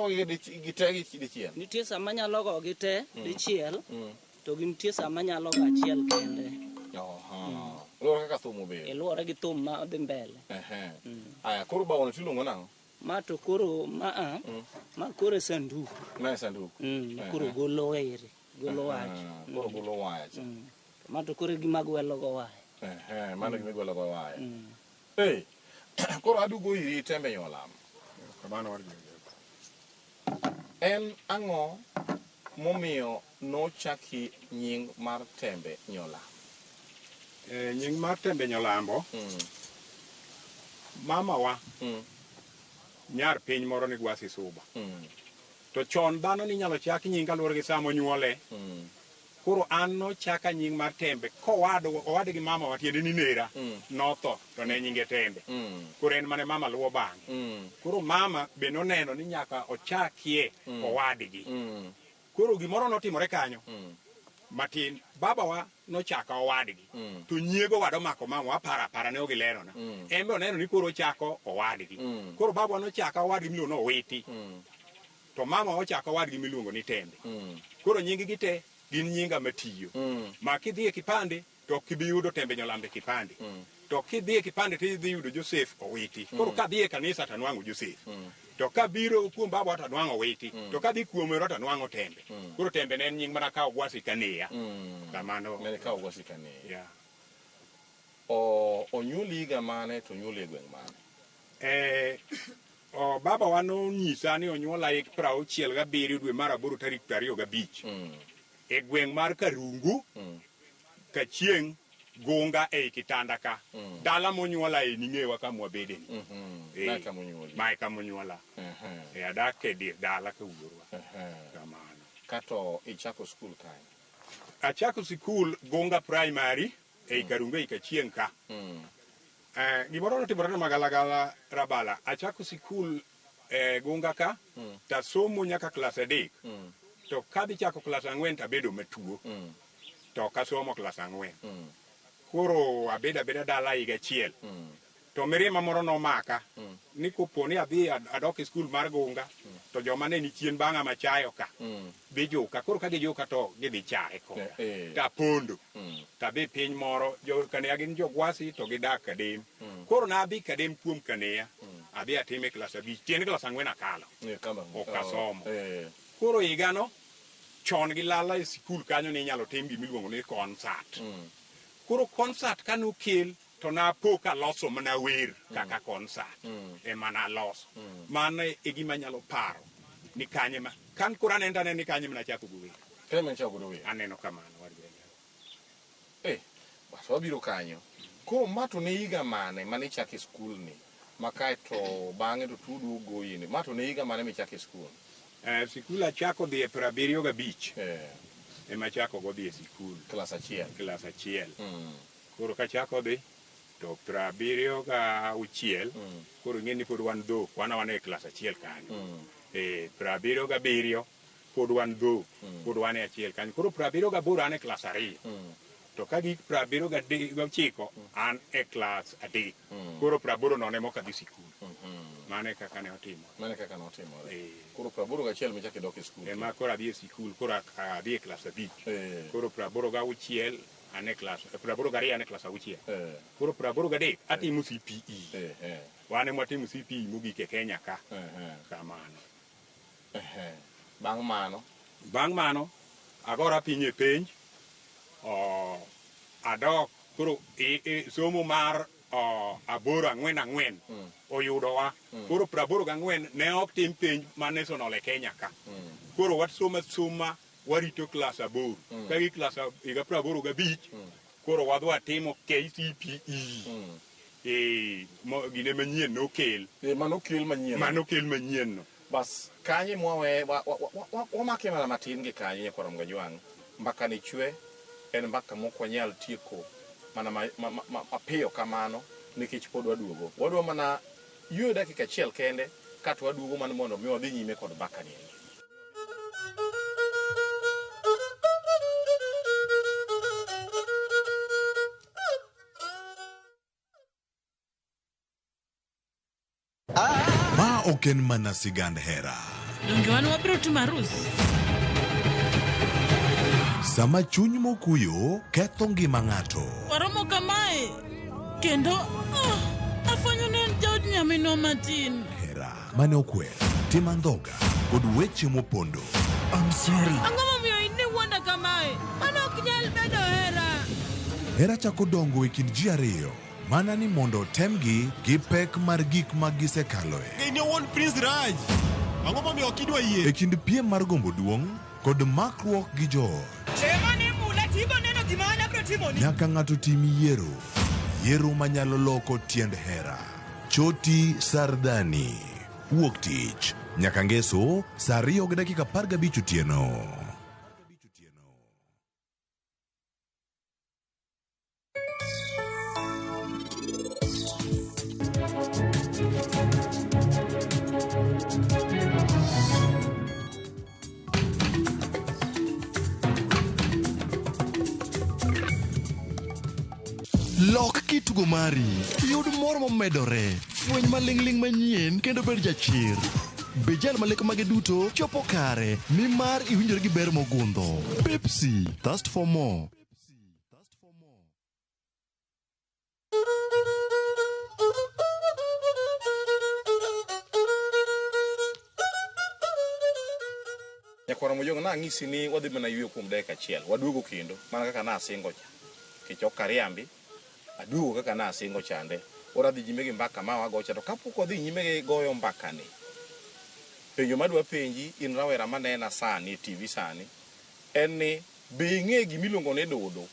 Igogi gi te dichiel. Nitie sama anyalo gogi te dichiel, to gi nitie sama anyalo go achiel kende. Aha. Luwore kaka thum obedo. E luwore gi thum ma dhi mbele. Ehe. Aya, koro bawono tiluongo nang'o? Ma to koro ma a, ma koro e sanduk. Ma e sanduk. Ma koro golo ere, golo wach. Koro golo waya cha. Ma to koro e gima gwelo go waya. Ehe, mano gima igwelo go waya. Eh, koro aduogo iri Tembe Nyolam. Kamano war jogo. En ang'o momiyo nochaki nying mar Tembe Nyolam? Nying mar Tembe Nyolambo, mamawa nyar piny moro ni Gwasi Suba. To chon dhano ninyalo chak nying kaluwore gi sama onyuole. Koro an nochaka nying mar Tembe kowad owadgi mamawa tiende ni nera notho to ne nyinge Tembe. Koro en mane mama luwo bang'e. Koro mama be noneno ni nyaka ochakie owadgi. Koro gimoro notimore kanyo matin. Babawa nochaka owadgi. To nyiego wad omako mama aparo apara ne ok gilerona. En be oneno ni koro ochako owadgi. Koro babawa nochaka owadgi miluongo ni Owiti. To mama ochako owadgi miluongo ni Tembe. Koro nying gi te gin nyinga matiyo. Ma kidhi e kipande to ok ibi yudo Tembe Nyolambo e kipande. To kidhi e kipande to idhi yudo Joseph Owiti. Koro kadhi e kanisa to anwang'o Joseph. To kabiro kuom baba to anwang'o Owiti. To kadhi kuom ero to anwang'o Tembe. Koro Tembe ne en nying mana kawo Gwasi Kaniya. Kamano. Mane kawo Gwasi Kaniya. Yeah. Onyuoli higa mane to onyuoli e gweng' mane? Babawa nonyisa ni onyuola hik 67 dwe mar 8 tarik 25. E gweng' mar Karungu, Kachieng', Gunga ei Kitanda ka. Dala monyuola e ning'ewa kama wabede ni. Mae kama onyuoli. Mae kama onyuola. Adak e dir dala ka wuorwa. Kamano. Kato ichako skul kanye? Achako sikul Gunga Primary ei Karungu ei Kachieng' ka. Gimoro notimore na magalagala Rabala. Achako sikul Gunga ka, tasomo nyaka klas 3. To kadhi chako klas 4 tabedo matuo. To ok asomo klas 4. Koro abedo abeda dala higa achiel. To mirima moro nomaka ni kopo ni adhi adok e skul mar Gunga, to joma ne ni chien bang'a machayo ka dhi juka. Koro ka gijuka to gidhi chaye koda. Tapondo. Tadhi piny moro, jo Kaniya gin jogwasi to gidak Kadem. Koro nadhi Kadem kuom Kaniya, adhi atime klas 5, tiende klas 4 akalo. Ok asomo. Koro higano, chon gi lala e sikul kanyo ne inyalo tim gima iluongo ni concert. Koro concert kane okel, to napo kaloso mana wer kaka concert ema naloso. Mano e gima anyalo paro ni kanye ma kan koro aneno to aneno ni kanye mana achako go wer. Kanye mana ichako godo wer? Aneno kamano war gwenge. Bas wabiro kanyo. Koro ma to ne higa mane mane ichako e skul ni? Ma kaeto bang'e to tuo duogo goyi ni. Ma to ne higa mane michako e skul? Sikul achako dhi e 75. Ema achako go dhi e sikul. Klas 1. Klas 1. Koro kachako dhi to 76, koro ing'e ni pod wan dhok, wan awana e klas 1 kanyo. 77 pod wan dhok, pod wan e 1 kanyo. Koro 78 an e klas 2. To ka gik 79 an e klas 3. Koro 80 nono ema ok adhi sikul. Mano e kaka ne otimore. Mano e kaka ne otimore. Koro 81 michako idok e sikul. Ema koro adhi e sikul, koro adhi e klas 5. Koro 86 an e klas 82 an e klas 6. Koro 83 atimo CPE. Wan ema watimo CPE mogik e Kenya ka. Kamano. Bang' mano? Bang' mano, agora piny e penj, adok koro somo mar 8 4 4 oyudowa. Koro 84 ne ok tim penj ma national e Kenya ka. Koro wasomo asoma warito klas 8. Ka gi klas higa 85, koro wadhi watimo KCPE. Gine manyien nokel. Mano kel manyien. Mano kel manyien no. Bas kanye mwawe wamake mana matin gi kanyo nyakwar Mgajwang'. Mbaka ni chwe en mbaka mok wanyal tieko mana mapiyo kamano nikech pod waduogo. Wadwa mana yueyo dakika achiel kende kato waduogo mana mondo mi wadhi nyime kod mbaka ni. Ma ok en mana sigand hera. Donge wan wabiro timo arus? Sama chuny mokuyo ketho ngima ng'ato. Waromo kamae kendo afwenyo ni en jaod nyaminwa matin. Hera mane okwer, tim andhoga kod weche mopondo. I'm sorry. Ang'o momiyo in iwuonda kamae? Mano ok nyal bedo hera. Hera chako dongo e kind ji ariyo mana ni mondo otemgi gi pek mar gik ma gisekaloe. In owuon Prince Raj. Ang'o momiyo ok idwa yie? E kind piem mar gombo duong' kod makruok gi joot. Nyaka ng'ato tim yiero. Yiero manyalo loko tiend hera. Choti Sardani. Wuok tich. Nyaka ngeso saa 2:15 otieno. Lok kitugo mari, yud mor momedore, fweny maling'ling' manyien kendo bed jachir. Be jal ma lek mage duto chopo kare, nimar iwinjori gi ber mogundho. Pepsi, thirst for more. Nyakwar Mojong, nang'isi ni wadhi mana yweyo kuom dakika achiel. Waduogo kendo, mana kaka nasingo cha. Nikech ok ariambi, aduogo kaka nasingo chande. Ora dhi nyime gi mbaka ma wagocha, to kapok wadhi nyime gi goyo mbaka ni, penjo madwa penji in rawera manena sani e TV sani, en ni be ing'e gimiluongo ni dodo?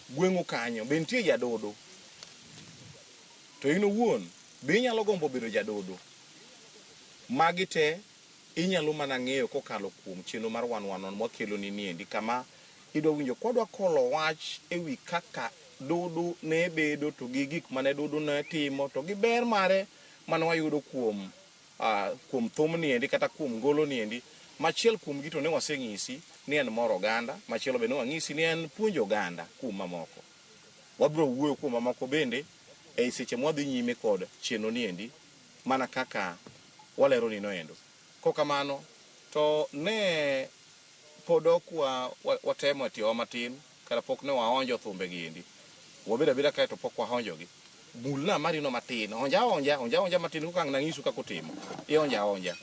Gweng'u kanyo, be nitie jadodo? To in owuon, be inyalo gombo bedo jadodo? Magi te inyalo mana ng'eyo kokalo kuom chenro mar wan wan wan mwakelo ni niendi kama idwa winjo kwadwa kolo wach ewi kaka dodo ne bedo to gi gik mane dodo ne timo to gi ber mare mane wayudo kuom kuom thum niendi kata kuom ngolo niendi. Machiel kuom gi to ne waseng'isi ni en moro oganda, machielo be ne wang'isi ni en puonjo oganda kuom mamoko. Wabiro wuoyo kuom mamoko bende ei seche mwadhi nyime kod chenro niendi mana kaka walero ni noendo. Kokamano to ne pod ok watemo e tiewa matin kata pok ne waonjo thumbe gi endi. Wabedo abeda kae to pok waonjogi. Mulna marino matin, onja onja, onja onja matin koka ang' nang'isu kaka otimo. Ionja onja.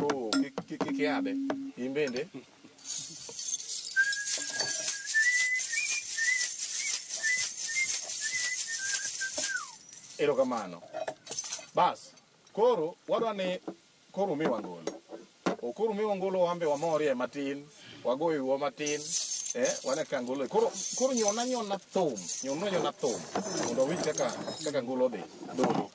Oh, kik iadhe. In bende. Erokamano. Bas, koro wadwa ni koro miwa ngolo. O koro miwa ngolo wambe wamorie matin, wagoyo wiwa matin, wane ka ngolo. Koro koro nyona nyona thum, nyona nyona thum mondo wawinj kaka ngolo dhi. Dodo.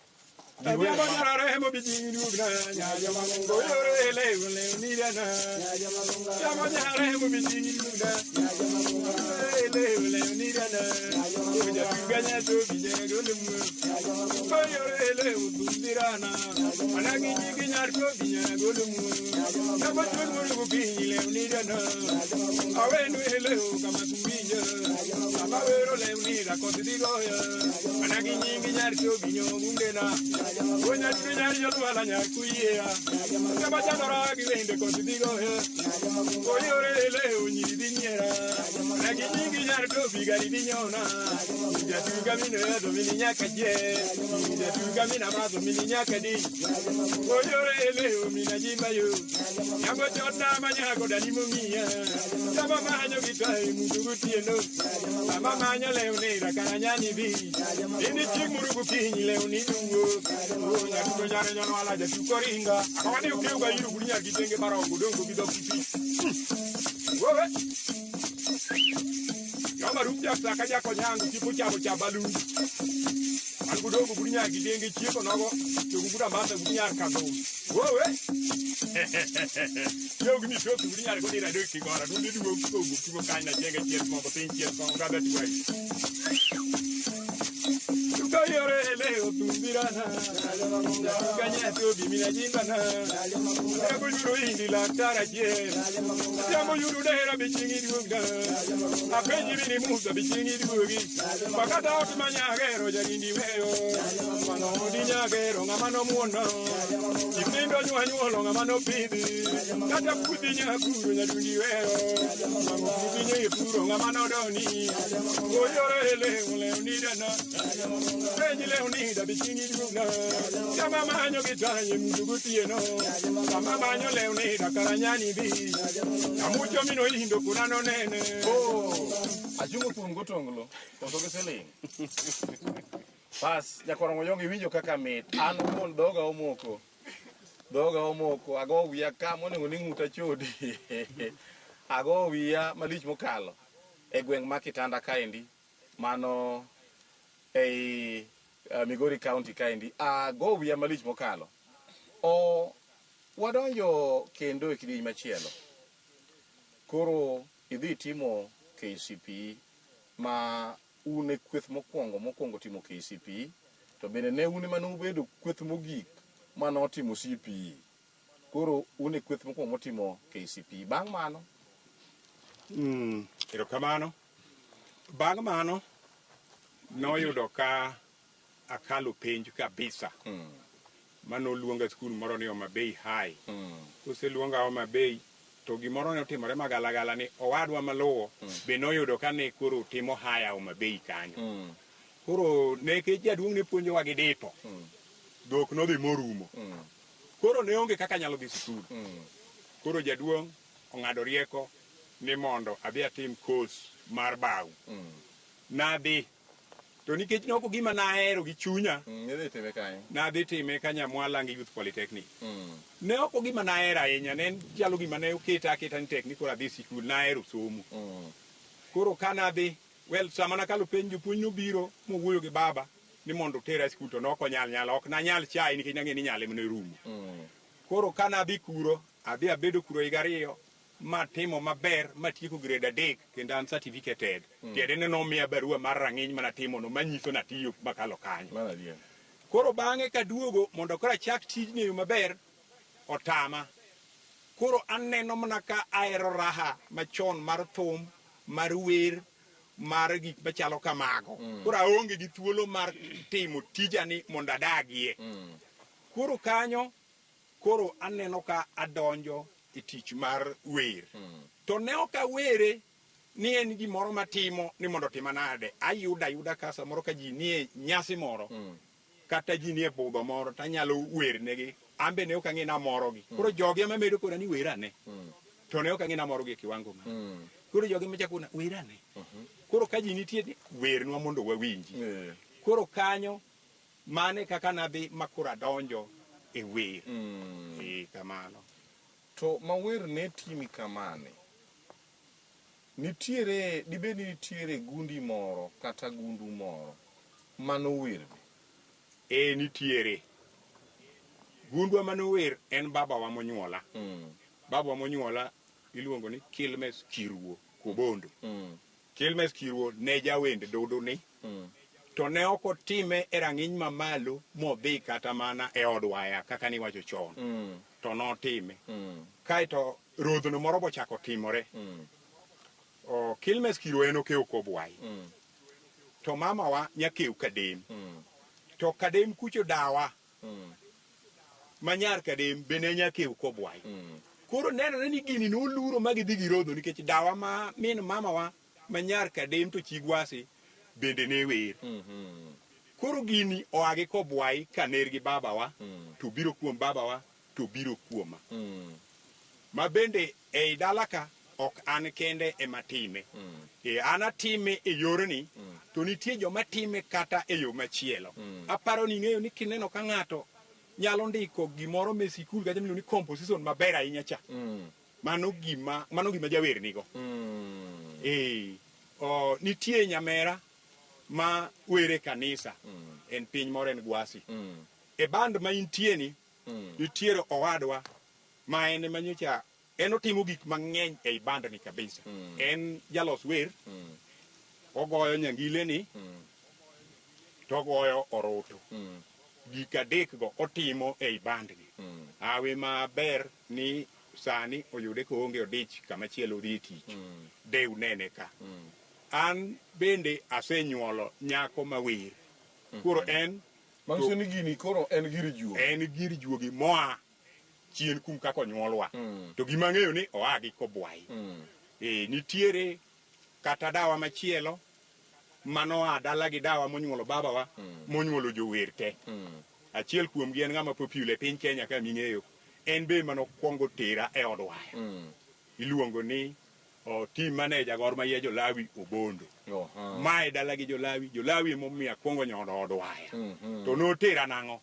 Oyore otumbirana. Kanya tobi mina jimbana. Yabo yuro indi la taraje. Yabo yuro dera bichingi duga. Apenji bini musa bichingi dugi. Pakata otimanya gero janindi weyo. Mano dinya gero ngamano muono. Ipindo nywa nyuolo ngamano pidhi. Kata pudhi nyakuro nyadundi weyo. Mango pudhi nyepuro ngamano doni. Oyore le leonida na. Penji leonida bichingi duga. Kama manyo gitanye mdugutieno. Kama manyo leonida karanyani bi. Amucho mino indo kunano nene. Oh, achungo thum gotonglo, koso giseling'. Bas, nyakwar Ojong iwinjo kaka mit. An owuon dhoga omoko. Dhoga omoko, ago wiya ka monego ni ng'uta chodi. Ago wiya malich mokalo e gweng' ma Kitanda kaendi, mano ei Migori County kaendi. Ago wiya malich mokalo. O wadonjo kendo e kidieny machielo. Koro idhi timo KCPE ma un e kweth mokwongo timo KCPE, to bende ne un ema nubedo kweth mogik manotimo CPE. Koro un e kweth mokwongo motimo KCPE. Bang' mano Erokamano. Bang' mano noyudo ka akalo penj kabisa. Manoluonga e skul moro ni Homa Bay High. Koseluonga Homa Bay to gimoro ne otimore magalagala ni owadwa maluwo be noyudo ka ne koro timo haya Homa Bay kanyo. Koro nekech jaduong' ne puonjowa gi dipo, dhok nodhi morumo. Koro ne onge kaka anyalo dhi sikul. Koro jaduong' ong'ado rieko ni mondo adhi atim course mar bao. Nadhi. To nikech ne ok gima nahero gi chunya, Nidhi time kanyo. nadhi time Kanyamwalangi Youth Polytechnic. Ne ok gima nahero ahinya, ne en chalo gima ne oketa aketa ni tek ni koro adhi sikul, nahero somo. Koro ka nadhi, well, sama nakalo penj jopuonj nobiro mowuoyo gi baba ni mondo otera e sikul to ne ok onyal nyalo, ok nanyal chaye nikech nang'e ni nyale ne rumo. Koro ka nadhi kuro, adhi abedo kuro higa 2 matimo maber, matieko grade 3 kendo an certificated. Tiende ni nomiya barua mar rang'iny manatimo no manyiso natiyo makalo kanyo. Mano adier. Koro bang'e kaduogo mondo koro achak tijni e yo maber, otama. Koro aneno mana ka ahero raha machon mar thum, mar wer, mar gik machalo kamago. Koro aonge gi thuolo mar timo tijani mondo adagie. Koro kanyo, koro aneno ka adonjo e tich mar wer. To ne ok awere ni en gimoro matimo ni mondo otima nade. Ayudo ayuda ka samoro ka ji nie nyasi moro, kata ji nie budho moro, tanyalo wernegi. An be ne ok ang'e ni amorogi. Koro jogi ema medo kona ni wer ane. To ne ok ang'e ni amorogi e kiwango ma. Koro jogi ema chako kona wer ane. Koro ka ji nitie ni wernwa mondo wawinji. Koro kanyo mane kaka nadhi ma koro adonjo e wer. Kamano. To ma wer ne timi kamane, nitiere, dibed ni nitiere gundi moro kata gundu moro manowerni? Nitiere. Gundwa manower en babawa monyuola. Babawa monyuola iluongo ni Kilmes Kiruo Kobondo. Kilmes Kiruo ne jawend dodo ni. To ne ok otime e rang'iny mamalo modhi kata mana e od waya kaka niwacho chon. To notime. Kaeto rodhno moro bochako timore. Kilmes Kiruo en okew Kobwai. To mamawa nyakew Kadem. To Kadem kucho dawa. Manyar Kadem be ne nyakew Kobwai. Koro nenore ni gini noluro ma gidhi girodho nikech dawa ma min mamawa manyar Kadem to chi Gwasi bende ne wer. Koro gini oa gi Kobwai kaner gi babawa, to biro kuom babawa, to biro kuoma. Ma bende ei dala ka ok an kende ema time. An atime e yorni, to nitie joma time kata e yo machielo. Aparo ni ing'eyo ni kineno ka ng'ato nyalo ndiko gimoro me sikul kata miluongo ni composition maber ahinya cha. Mano gima jawer nigo. Nitie nyamera ma were kanisa en piny moro en Gwasi. E band ma intie ni, nitiere owadwa ma en ema nyocha en otimo gik mang'eny ei band ni kabisa. En jalos wer, ogoyo nyangile ni, To goyo orutu. Gik adek go otimo ei bandgi. Awe maber ni sani oyude koonge odich kama chielo odhi e tich. De unene ka. An bende asenyuolo nyako mawer. Koro en Manyiso ni gini koro en gir juogi. En gir juogi moa chien kum kaka onyuolwa. To gima ang'eyo ni oa gi kobwai. Nitiere kata dawa machielo manoa dala gi dawa monyuolo babawa, monyuolo jower te. Achiel kuomgi en ng'ama popular e piny Kenya ka ming'eyo. En be manokwongo tera e od waya. Iluongo ni team manager Gor Mahia Jolawi Obondo. Mae dala gi Jolawi, Jolawi emomiyo akwongo nyono od waya. To notera nang'o?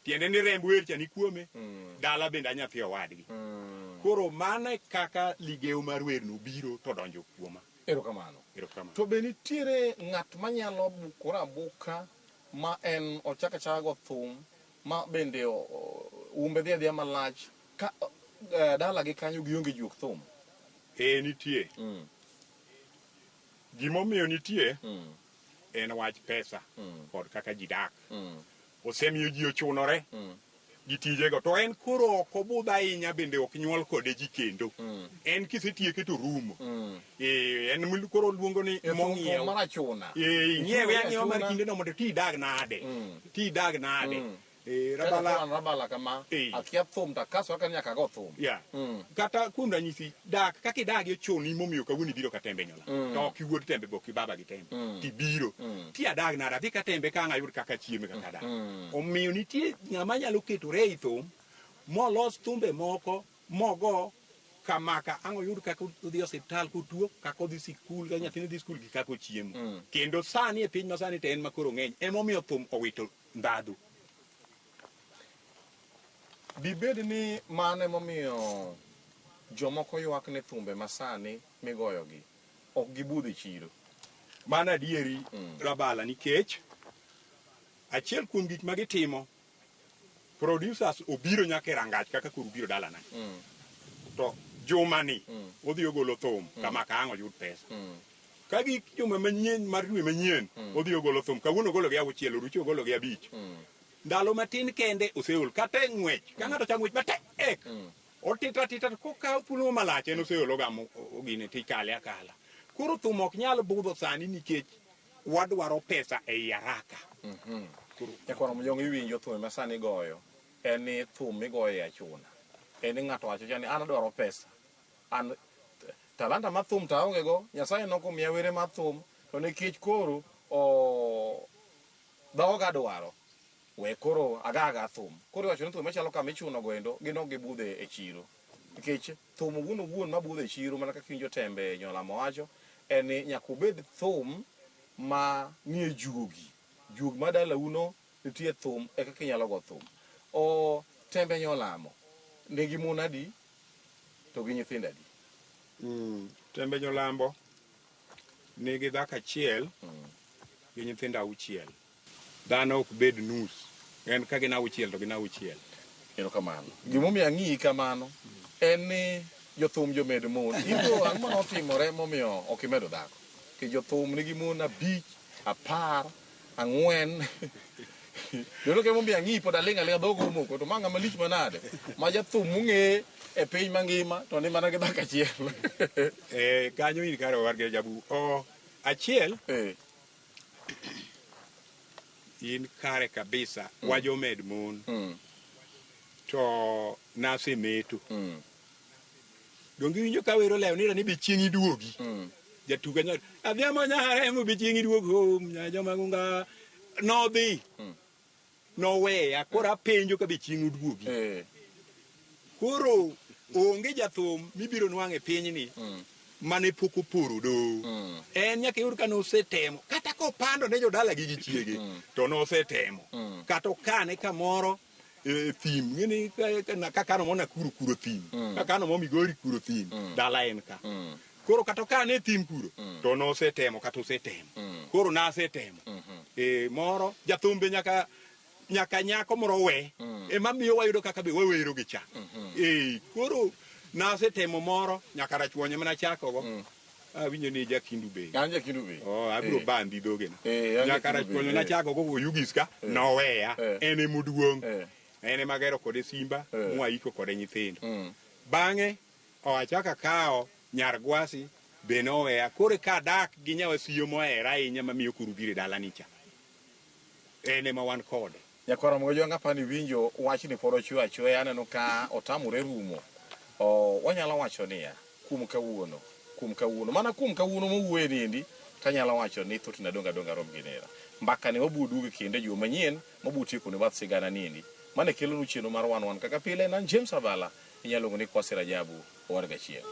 Tiende ni remb wer cha ni kuome, dala bende a nyathi owadgi. Koro mano e kaka ligeo mar wer no biro to donjo kuoma. Erokamano. Erokamano. To be nitiere ng'at manyalo bukore abuka ma en ochako achaka go thum ma bende umbe dhi adhiya malach ka dalagi kanyo gionge juok thum? Nitie. Gimomiyo nitie en wach pesa kod kaka ji dak. Osemiyo ji ochunore gi tijego. To en koro ok obudh ahinya bende ok nyuol kode ji kendo. En kisetieke to rumo. En koro luongo ni mong'iew. Mar achuna. Ing'iewe ang'iewa mar kindeno mondo ti idag nade. Ti idag nade. Rabala, rabala kama akia thum to akaso kaka nyaka go thum. Kata kuom ranyisi dak kaka idagi ochuni momiyo kawuono ibiro ka Tembe Nyola. To ok iwuod Tembe bo ok ibaba gi Tembe. Tibiro. Ti adag nade adhi ka Tembe ka ang' ayud kaka chieme kaka adak. Omiyo nitie ng'ama nyalo ketore ei thum molos thumbe moko mogo kamaka ang' oyud kaka odhi osiptal kotuo, kaka odhi sikul, kaka nyathine dhi sikul gi kaka ochiemo. Kendo sani e piny masani to en makoro ng'eny. Emomiyo thum owito ndhadhu. Dibed ni mano emomiyo jomoko ywak ni thumbe masani migoyogi ok gibudh e chiro? Mano adieri Rabala, nikech achiel kuom gik ma gitimo, producers obiro nyaka e rangach kaka koro ubiro dalana. To juma ni odhi ogolo thum kama ka ang' oyud pesa. Ka gik juma manyien mar dwe manyien odhi ogolo thum, kawuono ogolo gi 6, orucho ogolo gi 5. Ndalo matin kende oseol kata e ng'wech. Ka ng'ato chako ng'wech matek, otita tita to kokawo thuolo malach en oseol ogamo gine tikale akala. Koro thum ok nyal budho sani nikech wadwaro pesa ei haraka. Nyakwar Mojong iwinjo thum ma sani goyo en ni thum migoyo e achuna. En ni ng'ato wacho cha ni an adwaro pesa. An talanta mar thum to aonge go, Nyasaye nokomiya were mar thum to nikech koro dhoga dwaro we koro agaga thum. Koro iwacho ni thum machalo kama ichuno go endo gin ok gibudhe e chiro. Nikech thum owuon owuon mabudho e chiro mana kaka iwinjo Tembe Nyola mowacho en ni nyaka obed thum ma nie juogi. Juogi ma dalau nitie thum e kaka inyalo go thum. Tembe Nyolamo nigi mon adi to gi nyithindo adi? Tembe Nyolambo nigi dhako achiel gi nyithindo 6. Dhano ok bed nus. En ka gin 6 to gin 6. Erokamano. Gimomiyo ang'iyi kamano en ni jothum jomed mon. Into ang'o manotimore momiyo ok imedo dhako? Nikech jothum nigi mon 5, 10, 4. Dono ke momiyo ang'iyi pod aling' aling'a dhogo omoko to ma ng'ama lich manade? Ma jathum mong'e e piny mangima to ni mana gi dhako achiel. Kanyo in kare owargi Jabu. Achiel. In kare kabisa. Wajomed mon. To nasemeto. Donge iwinjo ka wero lew nira ni be chieng' iduogi. Jatugo nyar adhiambo nyaremo be chieng' iduog home nya joma gunga nodhi. Noweya koro apenjo ka be chieng' oduogi. Koro onge jathum mibiro nwang'o e pinyni mane pok oporo do. En nyaka iyud ka nosetemo kata kopando ne jodalagi gi chiege to nosetemo. Kata okane kamoro thim ng'eni kakano mo Nakuru kuro thim, kakano mo Migori kuro thim, dala en ka. Koro kata okane e thim kuro to nosetemo kata osetemo. Koro nasetemo. Moro jathum be nyaka nyako moro we ema miyo wayudo kaka be wawero gi cha. Koro nasetemo moro nyaka rachuonye mana chakogo. Awinjo ni jakindu be. An jakindu be. Oh, abiro Eh. bandi dhogena. Eh, an Nyaka jakindu be, rachuonyo eh. nachako go Oyugis ka, noweya. Eh. En emoduong'. Eh. En ema agero kode simba, Eh. mwaiko kode nyithindo. Mm. Bang'e, achako akawo nyar Gwasi, be noweya. Koro ka adak gi nyawasiyo mohera ahinya mamiyo koro biro e dalani cha. En ema wan kode. Nyakwara Mgojwang' apani winjo wachni pod ochwe achweya aneno ka otamore rumo. O, wanyalo wacho niya, kuom kawuono, kuom kawuono, mana kuom kawuono mowuoye ni endi, tanyalo wacho ni thothne adong' adonga rom gi nera. Mbaka ni wabuo duogo kendo e juma manyien, mabuo tieko ne bath sigana ni endi. Mane kelonu chenro mar wan wan kaka pile, nan James Abala, inyalo luongo ni Kwasi Rajabu, owar gachiel.